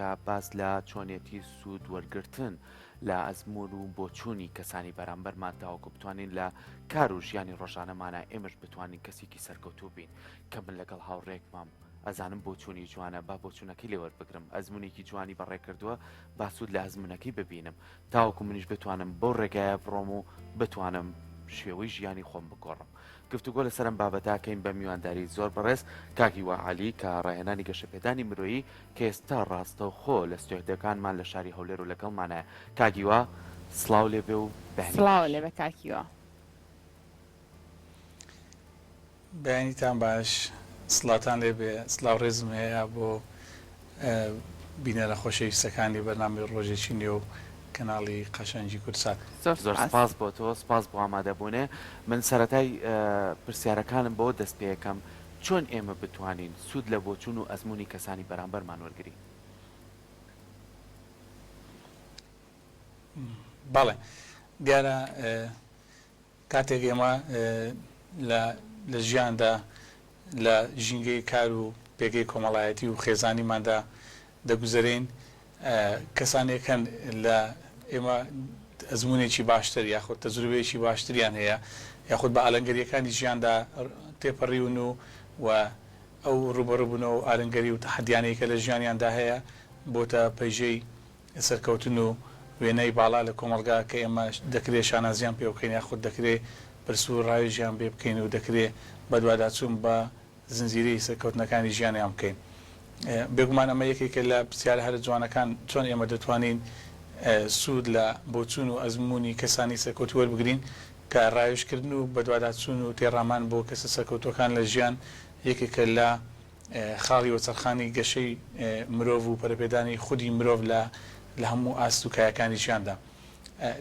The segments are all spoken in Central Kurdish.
کە باس لە چۆنیەتی سوود وەرگرتن لە ئەزموون و بۆچوونی کەسانی بەرامبەرمان تاوەکو بتوانین لە کار و ژیانی ڕۆژانەمانە ئێمەش بتوانین کەسێکی سەرکەوتوو بین کە من لەگەڵ هاوڕێکمام ئەزانم بۆچوونی جوانە با بۆچوونەکەی لێ وەربگرم ئەزموونێکی جوانی بەڕێ کردووە با سوود لە ئەزموونەکەی ببینم تاوەکو منیش بتوانم بەو ڕێگایە بڕۆم و بتوانم شێوەی ژیانی خۆم بگۆڕم. گفتوگۆ لەسەر ئەم بابەتە ئەکەین بە میوانداری زۆر بەڕێز کاک هیوا عەلی کە ڕاهێنانی گەشەپێدانی مرۆیی کە ئێستا ڕاستەوخۆ لە ستۆدیۆکانمان لە شاری هەولێر و لەگەڵمانایە. کاک هیوا سڵاو لێ بێ و بەیانی سڵاو باش. لێ بێ کاک هیوا. بەیانیتان باش سڵاتان لێ بێ سڵاو ڕێزم هەیە بۆ بینەرە خۆشەویستەکانی بەرنامەی ڕۆژێکی نوێ و کەناڵی قەشەنگی کوردسات. زۆر زۆر سوپاس. سپاس بۆ تۆ سپاس بۆ ئامادەبوونێ من سەرەتای پرسیارەکانم بەوە دەست پێ ئەکەم چۆن ئێمە بتوانین سوود لە بۆچوون و ئەزموونی کەسانی بەرامبەرمان وەرگرین؟ بەڵێ دیارە کاتێک ئێمە لە لە ژیاندا لە ژینگەی کار و پێگەی کۆمەڵایەتی و خێزانیماندا دەگوزەرێین، کەسانێک هەن لە ئێمە ئەزموونێکی باشتر یاخود تەجروبەیەکی باشتریان هەیە یاخود بە ئالنگەرییەکانی ژیاندا تێپەڕیون و و ئەو ڕووبەڕووبوونەوە و ئالنگەری و تەحەدیانەی کە لە ژیانیاندا هەیە بۆتە پەیژەی سەرکەوتن و وێنای باڵا لە کۆمەڵگا کە ئێمە دەکرێ شانازیان پێ بکەین یاخود دەکرێ پرس و ڕاوێژیان پێ بکەین و دەکرێ بەدواداچوون بە زنجیرەی سەرکەوتنەکانی ژیانیان بکەین. بێگومان ئەمە یەکێکە لە پرسیارە هەرە جوانەکان چۆن ئێمە دەتوانین سوود لە بۆچوون و ئەزموونی کەسانی سەرکەوتوو وەربگرین کە ڕاوێژکردن و بەدواداچوون و تێڕامان بۆ کەسە سەرکەوتووەکان لە ژیان یەکێکە لە خاڵی وەچەرخانی گەشەی مرۆڤ و پەرەپێدانی خودی مرۆڤ لە لە هەموو ئاست و کایەکانی ژیاندا.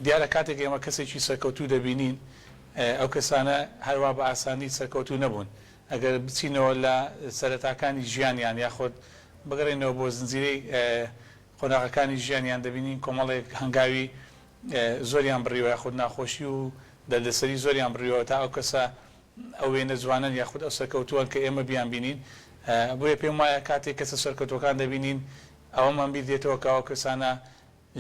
دیارە کاتێک ئێمە کەسێکی سەرکەوتوو دەبینین ئەو کەسانە هەروا بە ئاسانی سەرکەوتوو نەبوون. ئەگەر بچینەوە لە سەرەتاکانی ژیانیان یاخود بگەڕێینەوە بۆ زنجیرەی قۆناغەکانی ژیانیان دەبینین کۆمەڵێک هەنگاوی زۆریان بڕیوە یاخود ناخۆشی و دەردەسەری زۆریان بڕیوە تا ئەو کەسە ئەو وێنە جوانەن یاخود ئەو سەرکەوتووەن کە ئێمە بیانبینین. بۆیە پێم وایە کاتێک کەسە سەرکەوتووەکان دەبینین ئەوەمان بیر دێتەوە کە ئەو کەسانە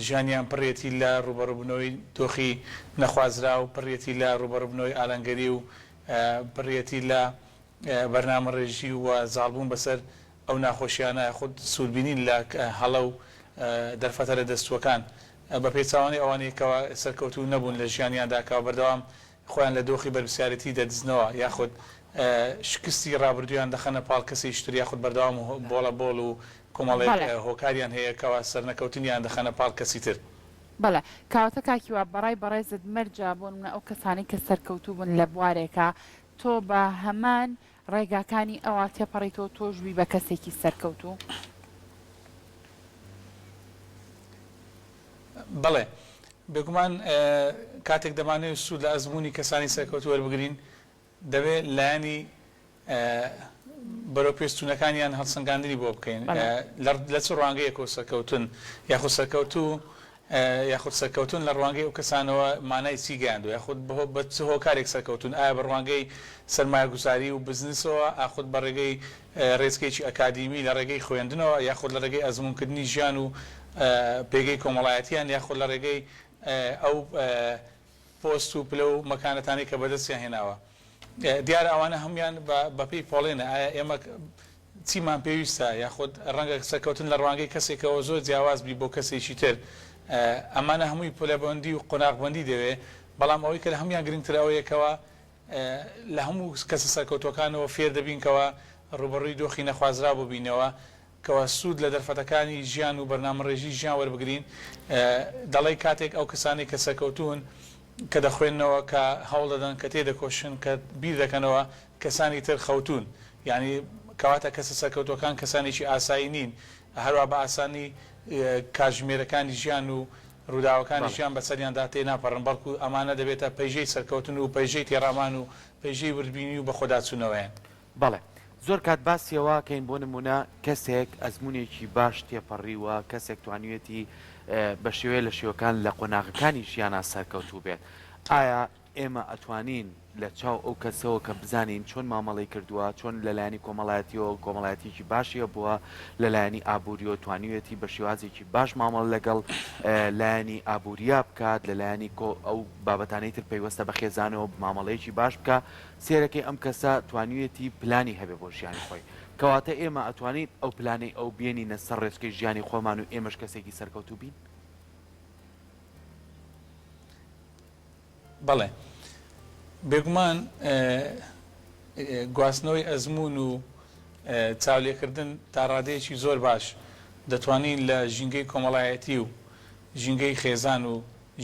ژیانیان پڕیەتی لە ڕووبەڕووبوونەوەی دۆخی نەخوازراو، پڕیەتی لە ڕووبەڕووبوونەوەی ئالەنگەری و پڕیەتی لە بەرنامەڕێژی و زاڵبوون بەسەر ئەو ناخۆشیانە یاخود سوودبینین لە هەڵە و دەرفەتە لەدەستچووەکان. بە پێچەوانەی ئەوانەی کەوا سەرکەوتوو نەبوون لە ژیانیاندا کەوا بەردەوام خۆیان لە دۆخی بەرپرسیارێتی دەدزنەوە یاخود شکستی ڕابردوویان دەخەنە پاڵ کەسێکی تر یاخود بەردەوام بۆڵە بۆڵ و کۆمەڵێک بەڵێ. هۆکاریان هەیە کەوا سەرنەکەوتنیان دەخەنە پاڵ کەسی تر. بەڵێ کاواتە کاک هیوا بەڕای بەڕێزت مەرجە بۆ نمونە ئەو کەسانەی کە سەرکەوتوو بوون لە بوارێکا تۆ بە هەمان ڕێگاکانی ئەوا تێپەڕیتەوە تۆش بی بە کەسێکی سەرکەوتوو؟ بەڵێ بێگومان کاتێک دەمانەوێت سوود لە ئەزموونی کەسانی سەرکەوتوو وەربگرین دەبێت لایەنی بەرەوپێشچوونەکانیان هەڵسەنگاندنی بۆ بکەین لە چ ڕوانگەیەکەوە سەرکەوتن یاخود سەرکەوتوو یاخود سەرکەوتن لە ڕوانگەی ئەو کەسانەوە مانای چی گەیاندووە یاخود بە چ هۆکارێک سەرکەوتوون ئایا بە ڕوانگەی سەرمایەگوزاری و بزنسەوە ئاخود بە ڕێگەی ڕێچکەیەکی ئەکادیمی لە ڕێگەی خوێندنەوە یاخود لە ڕێگەی ئەزموونکردنی ژیان و پێگەی کۆمەڵایەتیان یاخود لە ڕێگەی ئەو پۆست و پلە و مەکانەتانەی کە بەدەستیان هێناوە. دیارە ئەوانە هەموویان بەپێی پۆڵێنە، ئایا ئێمە چیمان پێویستە یاخود ڕەنگە سەرکەوتن لە ڕوانگەی کەسێکەوە زۆر جیاواز بی بۆ کەسێکی تر. ئەمانە هەمووی پلەبەندی و قۆناغبەندی دەوێ، بەڵام ئەوەی کە لە هەموویان گرنگترە ئەوەیە کەوا لە هەموو کەسە سەرکەوتووەکانەوە فێر دەبین کەوا ڕووبەڕووی دۆخی نەخوازراو ببینەوە، کەوا سوود لە دەرفەتەکانی ژیان و بەرنامەڕێژی ژیان وەربگرین، دەڵێی کاتێک ئەو کەسانەی کە سەرکەوتوون، کە دەخوێننەوە، کە هەوڵ دەدەن، کە تێدەکۆشن، کە بیر دەکەنەوە، کەسانی تر خەوتوون. یانی کەواتە کەسە سەرکەوتووەکان کەسانێکی ئاسایی نین، هەروا بە ئاسانی کاتژمێرەکانی ژیان و ڕووداوەکانی بەڵێ. ژیان بەسەریاندا تێناپەڕن، بەڵکو ئەمانە دەبێتە پەیژەی سەرکەوتن و پەیژەی تێڕامان و پەیژەی وردبینی و بەخۆداچوونەوەیان. بەڵێ زۆر کات باسی ئەوە ئەکەین بۆ نمونە کەسێک ئەزمونێکی باش تێپەڕیوە کەسێک توانیوێتی بە شێوەیە لە شێوەکان لە قۆناغەکانی ژیانا سەرکەوتوو بێت ئایا ئێمە ئەتوانین. لە چاو ئەو کەسەوە کە بزانین چۆن مامەڵەی کردووە، چۆن لە لایەنی کۆمەڵایەتیەوە کۆمەڵایەتیەکی باشی هەبووە، لە لایەنی ئابووریەوە توانیویەتی بە شێوازێکی باش مامەڵە لەگەڵ لایەنی ئابووریا بکات، لە لایەنی کۆ ئەو بابەتانەی تر پەیوەستە بە خێزانەوە مامەڵەیەکی باش بکا، سەیرەکەی ئەم کەسە توانیویەتی پلانی هەبێ بۆ ژیانی خۆی. کەواتە ئێمە ئەتوانین ئەو پلانەی ئەو بێنینە سەر ڕێچکەی ژیانی خۆمان و ئێمەش کەسێکی سەرکەوتوو بین؟ بەڵێ بێگومان گواستنەوەی ئەزموون و چاولێکردن تا ڕادەیەکی زۆر باش دەتوانین لە ژینگەی کۆمەڵایەتی و ژینگەی خێزان و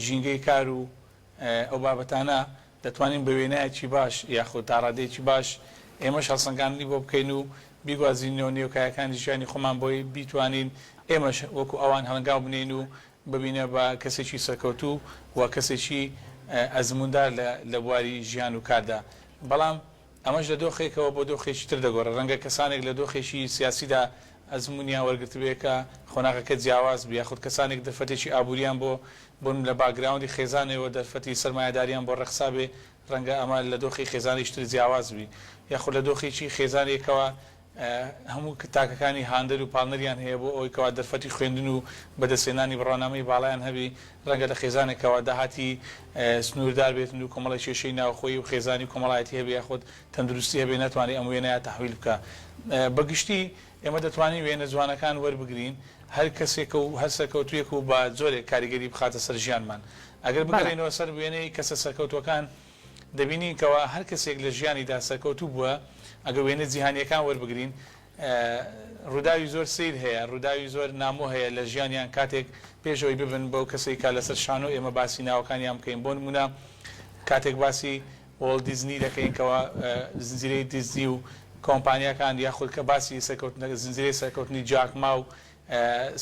ژینگەی کار و ئەو بابەتانە دەتوانین بە وێنایەکی باش یاخود تا ڕادەیەکی باش ئێمەش هەڵسەنگاندنی بۆ بکەین و بیگوازینەوە نێو کایەکانی ژیانی خۆمان بۆی بیتوانین ئێمەش وەکو ئەوان هەنگاو بنێین و ببینە بە کەسێکی سەرکەوتوو و کەسێکی ئەزمووندار لە بواری ژیان و کاردا. بەڵام ئەمەش لە دۆخێکەوە بۆ دۆخێکی تر دەگۆڕێت. ڕەنگە کەسانێک لە دۆخێکی سیاسیدا ئەزموونیان وەرگرتبێ کە قۆناغەکە جیاواز بی یاخود کەسانێک دەرفەتێکی ئابووریان بۆ بوون لە باکگراوندی خێزانەوە دەرفەتی سەرمایەداریان بۆ ڕەخسابێ ڕەنگە ئەمە لە دۆخی خێزانێکی تر جیاواز بی یاخود لە دۆخێکی خێزانێکەوە هەموو تاکەکانی هاندەر و پاڵنەریان هەیە بۆ ئەوەی کەوا دەرفەتی خوێندن و بەدەستهێنانی بڕوانامەی باڵایان هەبی، ڕەنگە لە خێزانێکەوە داهاتی سنووردار بێتن و کۆمەڵێک کێشەی ناوخۆیی و خێزانی و کۆمەڵایەتی هەبێ یاخود تەندروستی هەبێ نەتوانێ ئەم وێنەیە تەحویل بکا. بە گشتی ئێمە دەتوانین وێنە جوانەکان وەربگرین هەر کەسێکە و هەر سەرکەوتوویەک و بە جۆرێک کاریگەری بخاتە سەر ژیانمان. ئەگەر بگەڕێینەوە سەر وێنەی کەسە سەرکەوتووەکان، دەبینین کەوا هەر کەسێک لە ژیانیدا سەرکەوتوو بووە، ئەگەر وێنە جیهانییەکان وەربگرین، ڕووداوی زۆر سەیر هەیە، ڕووداوی زۆر نامۆ هەیە لە ژیانیان کاتێک پێش ئەوەی ببن بەو کەسەی کە لەسەر شانۆ ئێمە باسی ناوەکانیان بکەین، بۆ نموونە کاتێک باسی وۆڵت دیزنی دەکەین کەوا زنجیرەی دیزنی و کۆمپانیاکان یاخود کە باسی سەرکەوتنە زنجیرەی سەرکەوتنی جاک ما و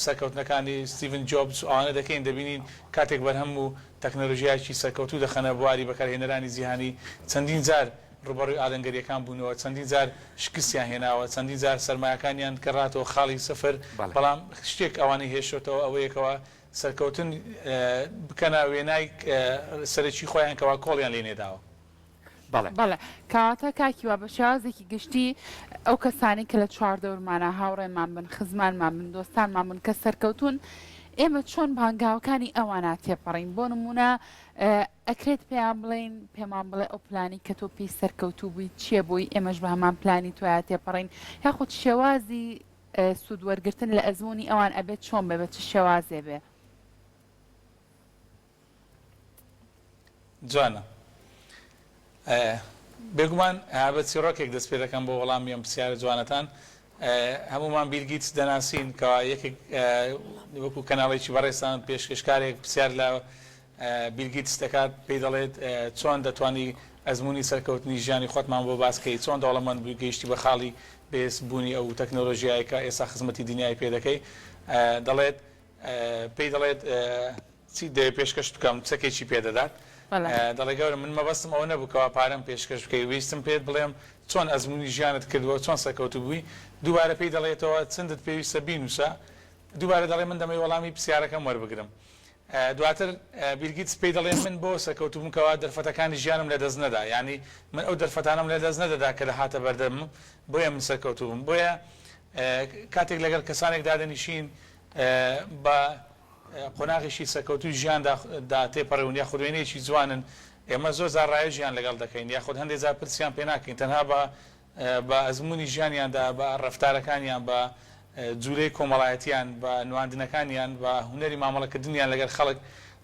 سەرکەوتنەکانی ستیڤن جۆبس و ئەوانە دەکەین دەبینین کاتێک بەرهەم و تەکنەلۆژیایەکی سەرکەوتوو دەخەنە بواری بەکارهێنەرانی جیهانی چەندین جار ڕووبەڕووی ئالنگەرییەکان بوونەوە چەندین جار شکستیان هێناوە چەندین جار سەرمایەکانیان گەڕاتەوە خاڵی سفر بەڵام شتێک ئەوانەی هێشتۆتەوە ئەوەیە کەوا سەرکەوتن بکەنە وێنای سەرەکی خۆیان کەوا کۆڵیان لێ نێداوە. بەڵێ. بەڵێ کەواتە کاک هیوا بە شێوازێکی گشتی ئەو کەسانەی کە لە چواردەورمانە هاوڕێمان بن خزمانمان بن دۆستانمان بن کە سەرکەوتوون ئێمە چۆن بە هەنگاوەکانی ئەوانە تێپەڕین بۆ نمونە ئەکرێت پێیان بڵێین پێمان بڵێ ئەو پلانی کە تۆ پێی سەرکەوتوو بووی چییە بۆی ئێمەش بە هەمان پلانی تۆیا تێپەڕین یاخود شێوازی سوود وەرگرتن لە ئەزموونی ئەوان ئەبێت چۆن بێ بە چ شێوازێ بێ؟ جوانە. بێگومان بە چیڕۆکێک دەست پێ دەکەم بۆ وەڵامی ئەم پرسیارە جوانەتان. هەموومان بیل گیتس دەناسین کەوا یەکێک وەکو کەناڵێکی بەڕێزتان پێشکەشکارێک پرسیار لە بیل گیتس دەکات پێی دەڵێت چۆن دەتوانی ئەزموونی سەرکەوتنی ژیانی خۆتمان بۆ باس کەی چۆن دەوڵەمەند بووی گەیشتی بە خاڵی بەهێز بوونی ئەو تەکنۆلۆژیایە کە ئێستا خزمەتی دنیای پێ دەکەی دەڵێت پێی دەڵێت چیت دەوێت پێشکەشت بکەم چەکێکی پێ دەدات دەڵێ گەورەم من مەبەستم ئەوە نەبوو کەوا پارەم پێشکەش بکەی ویستم پێت بڵێم چۆن ئەزموونی ژیانت کردووە چۆن سەرکەوتوو بووی دووبارە پێی دەڵێتەوە چەندت پێویستە بینووسە دووبارە دەڵێ من دەمەوێ وەڵامی پرسیارەکەم وەربگرم دواتر بیل گیتس پێی دەڵێ من بۆ سەرکەوتوو بووم کەوا دەرفەتەکانی ژیانم لەدەست نەدا یانی من ئەو دەرفەتانەم لەدەست نەدەدا کە دەهاتە بەردەمم بۆیە من سەرکەوتوو بووم بۆیە کاتێک لەگەڵ کەسانێک دادەنیشین بە قۆناغێکی سەرکەوتووی ژیاندا دا تێپەڕیون یاخود وێنەیەکی جوانن، ئێمە زۆر جار ڕاوێژیان لەگەڵ دەکەین یاخود هەندێ جار پرسیان پێ ناکەین تەنها بە بە ئەزموونی ژیانیاندا بە ڕەفتارەکانیان بە جوولەی کۆمەڵایەتیان بە نواندنەکانیان بە هونەری مامەڵەکردنیان لەگەڵ خەڵک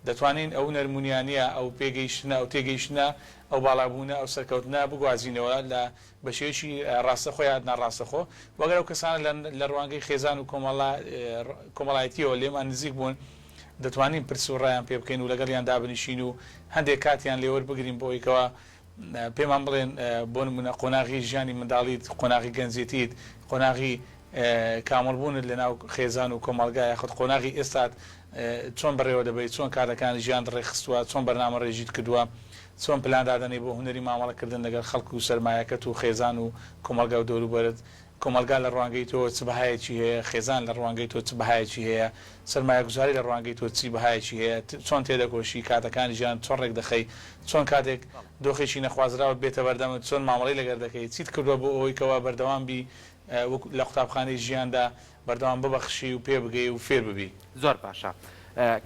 دەتوانین ئەو نەرمونیانیە ئەو پێگەیشتنە ئەو تێگەیشتنە ئەو باڵابوونە ئەو سەرکەوتنە بگوازینەوە لە بە شێوەیەکی ڕاستەخۆ یان ناڕاستەخۆ و ئەگەر ئەو کەسانە لە لە ڕوانگەی خێزان و کۆمەڵا کۆمەڵایەتییەوە لێمان نزیک بوون دەتوانین پرس و ڕایان پێ بکەین و لەگەڵیان دابنیشین و هەندێک کاتیان لێ وەربگرین بۆ ئەوەی کەوا پێمان بڵێن بۆ نموونە قۆناغی ژیانی منداڵیت قۆناغی گەنجێتیت قۆناغی کامڵبوونت لەناو خێزان و کۆمەڵگا یاخود قۆناغی ئێستات چۆن بەڕێوە دەبەیت، چۆن کارەکانی ژیانت ڕێکخستووە، چۆن بەرنامەڕێژیت کردووە، چۆن پلان دادەنێی بۆ هونەری مامەڵەکردن لەگەڵ خەڵک و سەرمایەکەت و خێزان و کۆمەڵگا و دەوروبەرت. کۆمەڵگا لە ڕوانگەی تۆوە چ بەهایەکی هەیە، خێزان لە ڕوانگەی تۆ چ بەهایەکی هەیە، سەرمایەگوزاری لە ڕوانگەی تۆ چی بەهایەکی هەیە، چۆن تێدەکۆشی، کاتەکانی ژیانت چۆن ڕێکدەخەی، چۆن کاتێک دۆخێکی نەخوازراوت بێتە بەردەمت چۆن مامەڵەی لەگەر دەکەی، چیت کردووە بۆ ئەوەی کەوا بەردەوام بی وەک لە قوتابخانەی ژیاندا بەردەوام ببەخشی و پێبگەی و فێر ببی. زۆر باشە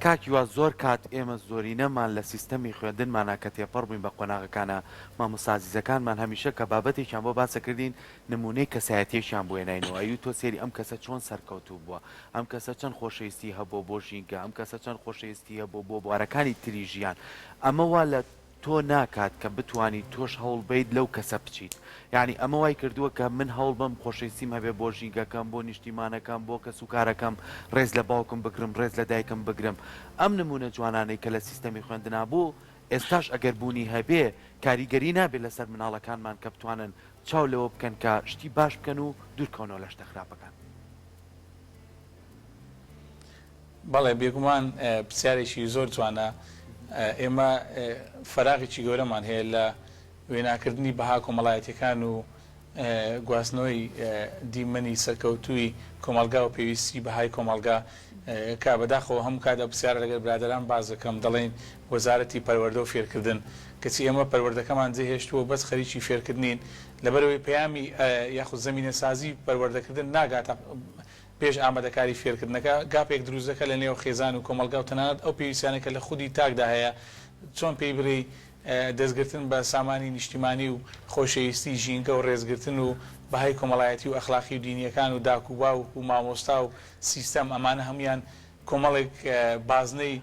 کاک هیوا زۆر کات ئێمە زۆرینەمان لە سیستەمی خوێندنمانا کە تێپەڕ بووین بە قۆناغەکانا مامۆستا ئازیزەکانمان هەمیشە کە بابەتێکیان بۆ باسەکردین نمونەی کەسایەتیەکیان بۆ هێناینەوە ئەیوت تۆ سەیری ئەم کەسە چۆن سەرکەوتوو بووە ئەم کەسە چەند خۆشەویستی هەبووە بۆ ژینگە ئەم کەسە چەند خۆشەویستی هەبووە بۆ بوارەکانی تری ژیان ئەمە وا لە تۆ ناکات کە بتوانی تۆش هەوڵ بەیت لەو کەسە بچیت یانی ئەمە وای کردووە کە من هەوڵ بەم خۆشەویستیم هەبێ بۆ ژینگەکەم بۆ نیشتیمانەکەم بۆ کەسوکارەکەم ڕێز لە باوکم بگرم ڕێز لە دایکم بگرم ئەم نمونە جوانانەی کە لە سیستەمی خوێندنا بوو ئێستاش ئەگەر بوونی هەبێ کاریگەری نابێ لەسەر مناڵەکانمان کە بتوانن چاو لەوە بکەن کە شتی باش بکەن و دوورکەونەوە لە شتە خراپەکان. بەڵێ بێگومان پرسیارێکی زۆر جوانە، ئێمە فەراغێکی گەورەمان هەیە لە وێناکردنی بەها کۆمەڵایەتیەکان و گواستنەوەی دیمەنی سەرکەوتووی کۆمەڵگا و پێویستی بەهای کۆمەڵگا کە بەداخەوە هەموو کات ئەو پرسیارە لەگەر برادەران باس دەکەم دەڵێین وەزارەتی پەروەردە و فێرکردن کەچی ئێمە پەروەردەکەمان جێهێشتووە و بەس خەریکی فێرکردنین لەبەرئەوەی پەیامی یاخود زەمینەسازی پەروەردەکردن ناگاتە پێش ئامادەکاری فێرکردنەکە گاپێک دروست دەکات لە نێو خێزان و کۆمەڵگا و تەنانەت ئەو پێویستیانەی کە لە خودی تاکدا هەیە چۆن پێی بڵێی دەستگرتن بە سامانی نیشتیمانی و خۆشەویستی ژینگە و ڕێزگرتن و بەهای کۆمەڵایەتی و ئەخلاقی و دینییەکان و داک و باوک و مامۆستا و سیستەم ئەمانە هەموویان کۆمەڵێک بازنەی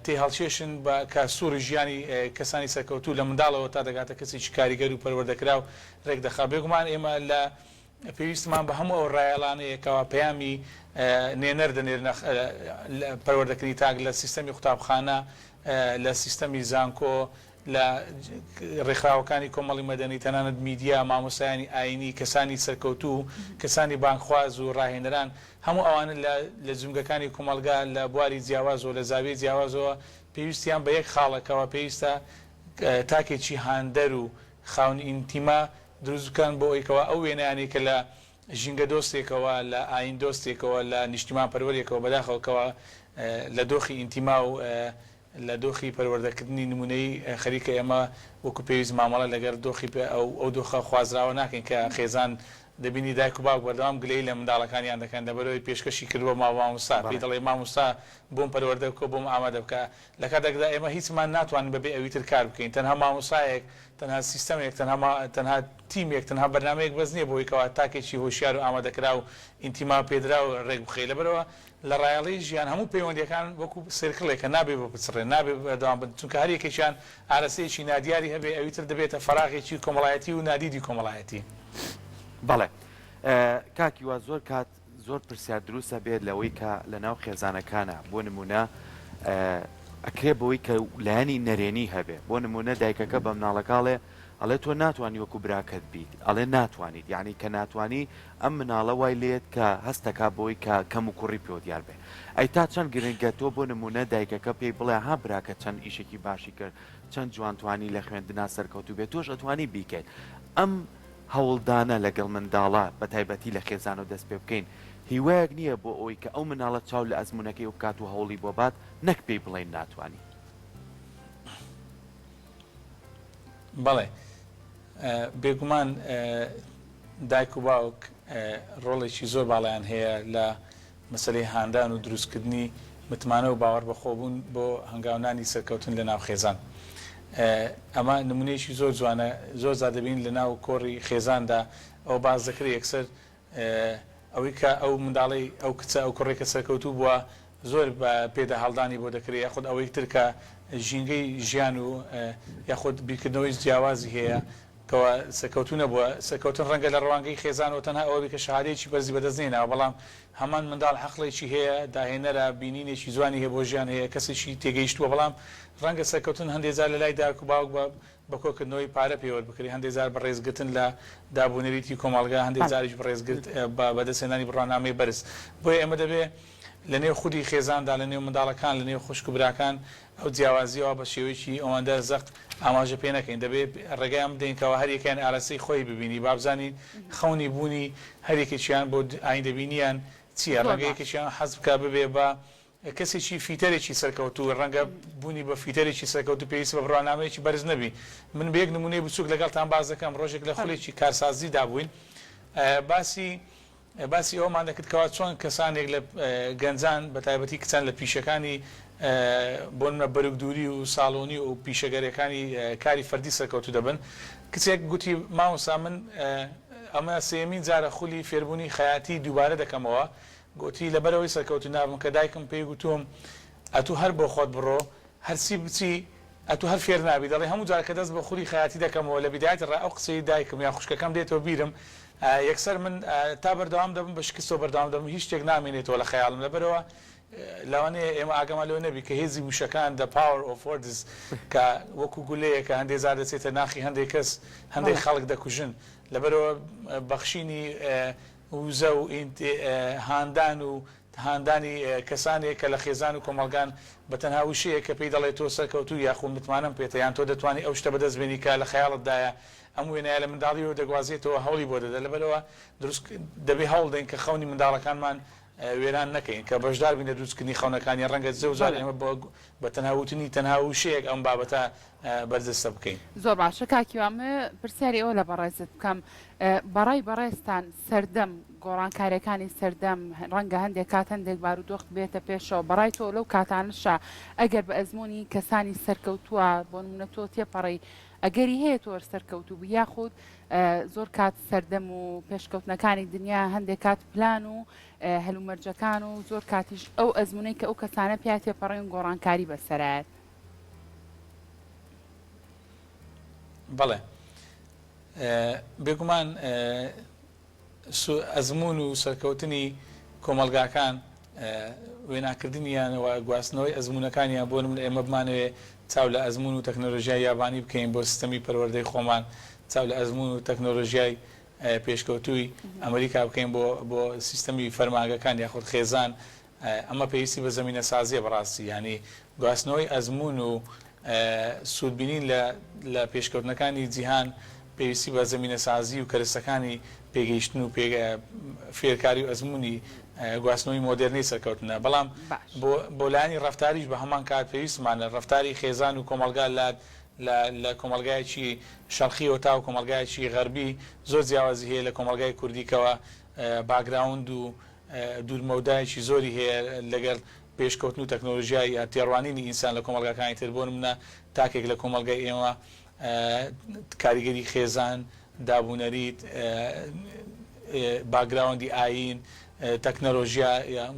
تێهەڵکێشن بە کە سوڕی ژیانی کەسانی سەرکەوتوو لە منداڵەوە تا دەگاتە کەسێکی کاریگەر و پەروەردەکراو ڕێکدەخا. بێگومان ئێمە لە پێویستمان بە هەموو ئەو ڕایەڵانەیە کەوا پەیامی نێنەر دەنێرنە پەروەردەکردنی تاک لە سیستەمی قوتابخانە، لە سیستەمی زانکۆ، لە ڕێکخراوەکانی کۆمەڵی مەدەنی، تەنانەت میدیا، مامۆستایانی ئایینی، کەسانی سەرکەوتوو، کەسانی بانگخواز و ڕاهێنەران، هەموو ئەوانە لە لە جومگەکانی کۆمەڵگا لە بواری جیاوازەوە، لە زاویەی جیاوازەوە پێویستیان بە یەک خاڵە کەوا پێویستە تاکێکی هاندەر و خاوەن ئینتیما دروست بکەن بۆ ئەوەی کەوا ئەو وێنایانەی کە لە ژینگە دۆستێکەوە، لە ئایین دۆستێکەوە، لە نیشتیمان پەروەرێکەوە بەداخەوە کەوا لە دۆخی ئینتیما و لە دۆخی پەروەردەکردنی نموونەیی خەریکە ئێمە وەکو پێویست مامەڵە لەگەڵ دۆخی ئەو دۆخە خوازراوە ناکەین کە خێزان دەبینی دایک و باوک بەردەوام گلەیی لە منداڵەکانیان دەکەن لەبەرئەوەی پێشکەشی کردووە مامۆستا پێی دەڵێ مامۆستا بۆم پەروەردە بکە و بۆم ئامادە بکە لە کاتێکدا ئێمە هیچمان ناتوانین بەبێ ئەویتر کار بکەین تەنها مامۆستایەک تەنها سیستەمێک تەنها تەنها تیمێک تەنها بەرنامەیەک بەس نییە بۆی کەوا تاکێکی هۆشیار و ئامادەکراو ئینتیما پێدراو ڕێک بخەی لەبەرئەوە لە ڕایەڵەی ژیان هەموو پەیوەندییەکان وەکو circle ێکە نابێ بپچڕێن نابێ بەردەوام بن چونکە هەر یەکێکیان ئارەستەیەکی نادیاری هەبێ ئەویتر دەبێتە فەراغێکی کۆمەڵایەتی و نادیدی کۆمەڵایەتی. بەڵێ کاک هیوا زۆر کات زۆر پرسیار دروست ئەبێت لەوەی کە لەناو خێزانەکانا بۆ نمونە ئەکرێ بەوەی کە لایەنی نەرێنی هەبێ بۆ نمونە دایکەکە بە مناڵەکە ئەڵێ ئەڵێ تۆ ناتوانی وەکو براکەت بیت ئەڵێ ناتوانیت یعنی کە ناتوانی ئەم مناڵە وای لێت کە هەستەکا بۆی کە کەم و کوڕی پێوە دیار بێ ئەی تا چەند گرنگە تۆ بۆ نمونە دایکەکە پێی بڵێ ها براکە چەند ئیشێکی باشی کرد چەند جوان توانی لە خوێندنا سەرکەوتوو بێت تۆش ئەتوانی بیکەیت ئەم هەوڵدانە لەگەڵ منداڵە بە تایبەتی لە خێزانەوە دەست پێ بکەین هیوایەک نییە بۆ ئەوەی کە ئەو مناڵە چاو لە ئەزموونەکەی بکات و هەوڵی بۆ بات نەک پێی بڵێین ناتوانی. بەڵێ بێگومان دایک و باوک ڕۆڵێکی زۆر باڵایان هەیە لە مەسەلەی هاندان و دروستکردنی متمانە و باوەڕ بەخۆبوون بۆ هەنگاونانی سەرکەوتن لە ناو خێزان. ئەمە نمونەیەکی زۆر جوانە، زۆر جار دەبینین لە ناو کۆڕی خێزاندا ئەوە باس دەکرێت یەکسەر ئەوەی کە ئەو منداڵەی ئەو کچە ئەو کوڕەی کە سەرکەوتوو بووە زۆر بە پێدا هەڵدانی بۆ دەکرێت یاخود ئەوەی تر کە ژینگەی ژیان و یاخود بیرکردنەوەی جیاوازی هەیە کەوا سەرکەوتوو نەبووە، سەرکەوتن ڕەنگە لە ڕوانگەی خێزانەوە تەنها ئەوە بێت کە شەهادەیەکی بەرزی بەدەست نەهێناوە، بەڵام هەمان منداڵ عەقڵێکی هەیە، داهێنەرە، بینینێکی جوانی هەیە بۆ ژیان هەیە، کەسێکی تێگەیشتووە، بەڵام ڕەنگە سەرکەوتن هەندێ جار لە لای دایک و باوک بە بە کۆکردنەوەی پارە پێوەر بکرێت، هەندێ جار بە ڕێزگرتن لە داب و نەریتی کۆمەڵگا، هەندێ جاریش بە ڕێزگرت بە بەدەستهێنانی بڕوانامەی بەرز. بۆیە ئێمە دەبێ. لە نێو خودی خێزاندا، لە نێو منداڵەکان، لە نێو خوشک و براکان ئەو جیاوازییەوە بە شێوەیەکی ئەوەندە زەق ئاماژە پێ نەکەین. دەبێ ڕێگایان بدەین کەوا هەر یەکەیان ئاراستەی خۆی ببینی. با بزانین خەونی بوونی هەر یەکێکیان بۆ ئایندەبینییان چییە. زۆر ڕەنگە باش. یەکێکیان حەز بکا ببێ بە کەسێکی فیتەرێکی سەرکەوتوو، ڕەنگە بوونی بە فیتەرێکی سەرکەوتوو پێویستی بە بڕوانامەیەکی بەرز نەبی. من بە یەک نموونەی بچووک لەگەڵتان باس دەکەم، ڕۆژێک لە فەرموو. خولێکی کارسازیدا بووین، باسی باسی ئەوەمان دەکرد کەوا چۆن کەسانێک لە گەنجان بە تایبەتی کچان لە پیشەکانی بۆ نمونە بەرگدووری و ساڵۆنی و پیشەگەریەکانی کاری فەردی سەرکەوتوو دەبن. کچێک گوتی مامۆستا من ئەمە سێیەمین جارە خولی فێربوونی خەیاتی دووبارە دەکەمەوە، گوتی لەبەرئەوەی سەرکەوتوو نابم کە دایکم پێی گوتووم ئەتوو هەر بۆ خۆت بڕۆ هەرچی بچی ئەتوو هەر فێر نابی دەڵێ هەموو جار کە دەست بە خولی خەیاتی دەکەمەوە لە بیدایەتی ڕا ئەو قسەی دایکم یان خوشکەکەم دێتەوە بیرم یەکسەر من تا بەردەوام دەبم بە شکستەوە بەردەوام دەبم هیچ شتێک نامێنێتەوە لە خەیاڵم لەبەرئەوە لەوانەیە ئێمە ئاگامان لەوە نەبی کە هێزی وشەکان the power of words کە وەکو گولەیەکە هەندێ جار دەچێتە ناخی هەندێ کەس هەندێک بەڵێ. خەڵک دەکوژن لەبەرئەوە بەخشینی وزە و هاندان و هاندانی کەسانێک کە لە خێزان و کۆمەڵگان بە تەنها وشەیەک کە پێی دەڵێ تۆ سەرکەوتووی یاخو متمانەم پێتە یان تۆ دەتوانی ئەو شتە بەدەست بێنی کە لە خەیاڵتدایە ئەم وێنایە لە منداڵیەوە دەگوازێتەوە هەوڵی بۆ دەدە لەبەرئەوە دروست دەبێ هەوڵ دەین کە خەونی منداڵەکانمان وێران نەکەین کە بەشدار بین لە دروستکردنی خەونەکانیان ڕەنگە زۆر جار بەڵێ. ئێمە بە تەنها وتنی تەنها وشەیەک ئەم بابەتە بەرجەستە بکەین. زۆر باشە کاک هیوا من پرسیاری ئەوە لە بەڕێزت بکەم بەڕای بەڕێزتان سەردەم گۆڕانکاریەکانی سەردەم ڕەنگە هەندێک کات هەندێک بارودۆخ بێتە پێشەوە بەڕای تۆ لەو کاتانەشا ئەگەر بە ئەزموونی کەسانی سەرکەوتووە بۆ نمونە تۆ تێپەڕی ئەگەری هەیە تۆر سەرکەوتوو بی یاخود زۆر کات سەردەم و پێشکەوتنەکانی دنیا هەندێک کات پلان و هەلومەرجەکان و زۆر کاتیش ئەو ئەزموونەی کە ئەو کەسانە پیا تێپەڕین گۆڕانکاری بەسەرایەت. بەڵێ بێگومان ئەزموون و سەرکەوتنی کۆمەڵگاکان وێناکردنیان و گواستنەوەی ئەزموونەکانیان بۆ نمونە ئێمە بمانەوێ چاو لە ئەزموون و تەکنۆلۆژیای یابانی بکەین بۆ سیستەمی پەروەردەی خۆمان چاو لە ئەزموون و تەکنۆلۆژیای پێشکەوتووی ئەمریکا بکەین بۆ بۆ سیستەمی فەرمانگەکان یاخود خێزان ئەمە پێویستی بە زەمینەسازییە بەڕاستی، یانی گواستنەوەی ئەزموون و سوودبینین لە لە پێشکەوتنەکانی جیهان پێویستی بە زەمینەسازی و کەرەستەکانی پێگەیشتن و فێرکاری و ئەزموونی گواستنەوەی مۆدێرنەی سەرکەوتنە. بەڵام باش. بۆ بۆ لایەنی ڕەفتاریش بە هەمان کات پێویستمانە ڕەفتاری خێزان و کۆمەڵگا لە لە لە کۆمەڵگایەکی شەرقیەوە تاو کۆمەڵگایەکی غەربی زۆر جیاوازی هەیە لە کۆمەڵگای کوردی کەوا باکگراوند و دوورمەودایەکی زۆری هەیە لەگەڵ پێشکەوتن و تەکنۆلۆژیای یا تێڕوانینی ئینسان لە کۆمەڵگاکانی تر، بۆ نمونە تاکێک لە کۆمەڵگای ئێمە کاریگەری خێزان، دابونەریت، باکگراوەندی ئایین، تەکنەلۆژیا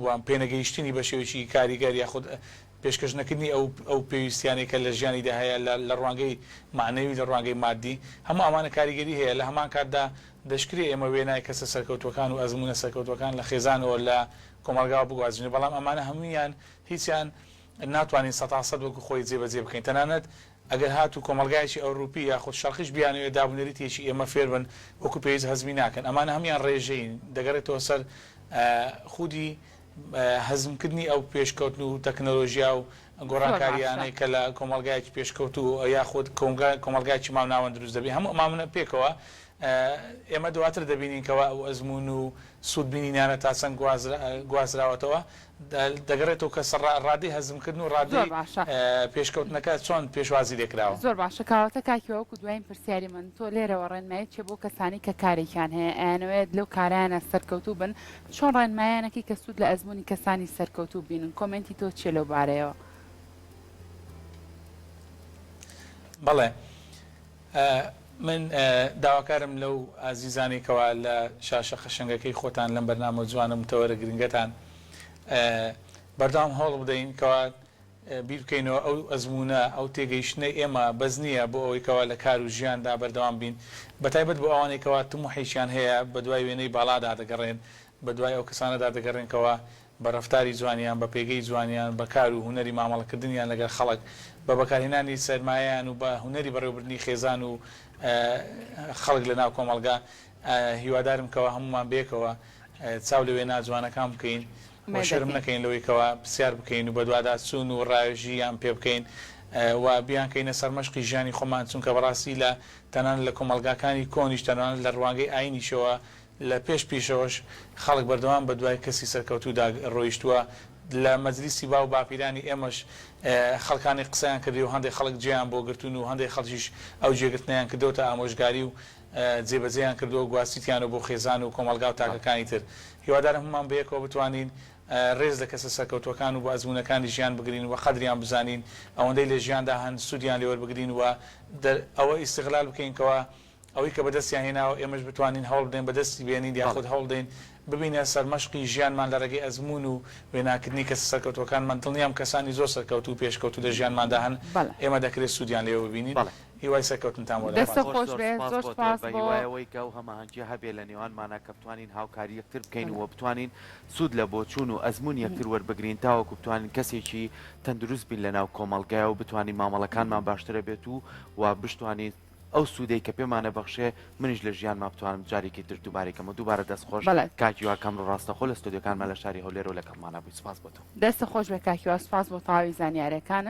و پێنەگەیشتنی بە شێوەیەکی کاریگەر یاخود پێشکەش نەکردنی ئەو ئەو پێویستیانەی کە لە ژیانیدا هەیە لە لە ڕوانگەی مەعنەوی لە ڕوانگەی مادی هەموو ئەمانە کاریگەری هەیە لە هەمان کاتدا دەشکرێ ئێمە وێنای کەسە سەرکەوتووەکان و ئەزموونە سەرکەوتووەکان لە خێزانەوە لە کۆمەڵگاوە بگوازینەوە، بەڵام ئەمانە هەموویان هیچیان ناتوانین سەتاسەد وەکو خۆی جێبەجێ بکەین، تەنانەت ئەگەر هاتوو کۆمەڵگایەکی ئەوروپی یاخود شەرقیش بیانەوێ دابونەریتێکی ئێمە فێربن وەکو پێویست هەزمی ناکەن، ئەمانە هەموویان ڕێژەیین، دەگەڕێتەوە سەر خودی هەزمکردنی ئەو پێشکەوتن و تەکنەلۆژیا و زۆر باشە. گۆڕانکارییانەی کە لە کۆمەڵگایەکی پێشکەوتوو یاخود کۆمەڵگایەکی مامناوەند دروست دەبێ، هەموو ئەمانە پێکەوە ئێمە دواتر دەبینین کەوا ئەو ئەزموون و سوود بینینانە تا چەند گوازراوەتەوە، دەگەڕێتەوە کە ڕادەی هەزمکردن و زۆر ڕادەی باشە. پێشکەوتنەکە چۆن پێشوازی لێکراوە. زۆر باشە کاواتە کاک هیوا وەکو دوایین پرسیاری من تۆ لێرەوە ڕێنمایی چیە بۆ کەسانی کە کارێکیان هەیە ئەیانەوێت لەو کارەیانە سەرکەوتوو بن چۆن ڕێنماییانەکەی کە سوود لە ئەزموونی کەسانی سەرکەوتوو بینن کۆمێنتی تۆ چیە لەو بارەیەوە؟ بەڵێ من داواکارم لەو ئازیزانەی کەوا لە شاشە قەشەنگەکەی خۆتان لەم بەرنامە جوانە متەوەرە گرنگەتان بەردەوام هەوڵ بدەین کەوا بیر بکەینەوە ئەو ئەزموونە ئەو تێگەیشتنەی ئێمە بەس نییە بۆ ئەوەی کەوا لە کار و ژیاندا بەردەوام بین بەتایبەت بۆ ئەوانەی کەوا تموحێکیان هەیە بەدوای وێنەی باڵادا دەگەڕێن بەدوای ئەو کەسانەدا دەگەڕێن کەوا بە ڕەفتاری جوانیان، بە پێگەی جوانیان، بە کار و هونەری مامەڵەکردنیان لەگەڵ خەڵک، بە بەکارهێنانی سەرمایەیان و بە هونەری بەڕێوەبردنی خێزان و خەڵک لە ناو کۆمەڵگا. هیوادارم کەوا هەموومان بەیەکەوە چاو لە وێنا جوانەکان بکەین. و شەرم نەکەین لەوەی کەوا پرسیار بکەین و بەدواداچوون و ڕاوێژیان پێ بکەین و بیانکەینە سەرمەشقی ژیانی خۆمان چونکە بەڕاستی لە تەنانەت لە کۆمەڵگاکانی کۆنیش تەنانەت لە ڕوانگەی ئایینیشەوە لە پێش پیشەوەش خەڵک بەردەوام بە دوای کەسی سەرکەوتوودا ڕۆیشتووە لە مەجلیسی باو باپیرانی ئێمەش خەڵکانێک قسەیان کردی و هەندێک خەڵک جێیان بۆ گرتوون و هەندێک خەڵکیش ئەو جێگرتنەیان کردۆتە ئامۆژگاری و جێبەجێیان کردووە و گواستیتیانەوە بۆ خێزان و کۆمەڵگا و تاکەکانی تر. هیوادارم هەموومان بەیەکەوە بتوانین ڕێز لە کەسە سەرکەوتووەکان و بە ئەزموونەکانی ژیان بگرین و قەدریان بزانین، ئەوەندەی لە ژیاندا هەن سوودیان لێوەربگرین و ئەوە ئیستغلال بکەین کەوا ئەوەی کە بەدەستیان هێناوە ئێمەش بتوانین هەوڵ بدەین بەدەستی بێنین یاخود هەوڵ دەین ببینە سەرمەشقی ژیانمان لە ڕێگەی ئەزموون و وێناکردنی کەسە سەرکەوتووەکانمان، دڵنیام کەسانی زۆر سەرکەوتوو و پێشکەوتوو لە ژیانماندا هەن ئێمە دەکرێت سوودیان لێوە ببینین. هیوای سەرکەوتنتان بۆ دەستت دەخوازم. خۆش زۆر بێ سپاس زۆر بۆ تۆ سپاس بە بۆ. هیوای ئەوەی کە ئەو هەماهەنگیە هەبێ لە نێوانمانا کە بتوانین هاوکاری یەکتر بکەین و بتوانین سوود لە بۆچوون و ئەزموونی یەکتر وەربگرین تاوەکو بتوانین کەسێکی تەندروست بین لە ناو کۆمەڵگایا و بتوانین مامەڵەکانمان باشترە بێت و و بشتوانین ئەو سوودەی کە پێمانە بەخشێ منیش لە ژیانما بتوانم جارێکی تر دووبارەی کەمەوە دووبارە دەست خۆش بەڵێ. کاک هیوا کە ئەمڕۆ ڕاستەخۆ لە ستۆدیۆکانمان لە شاری هەولێرەوە لەگەڵمانا بووی سپاس بۆ تۆ. دەستت خۆش بێ کاک هیوا سوپاس بۆ تەواوی زانیارەکانت.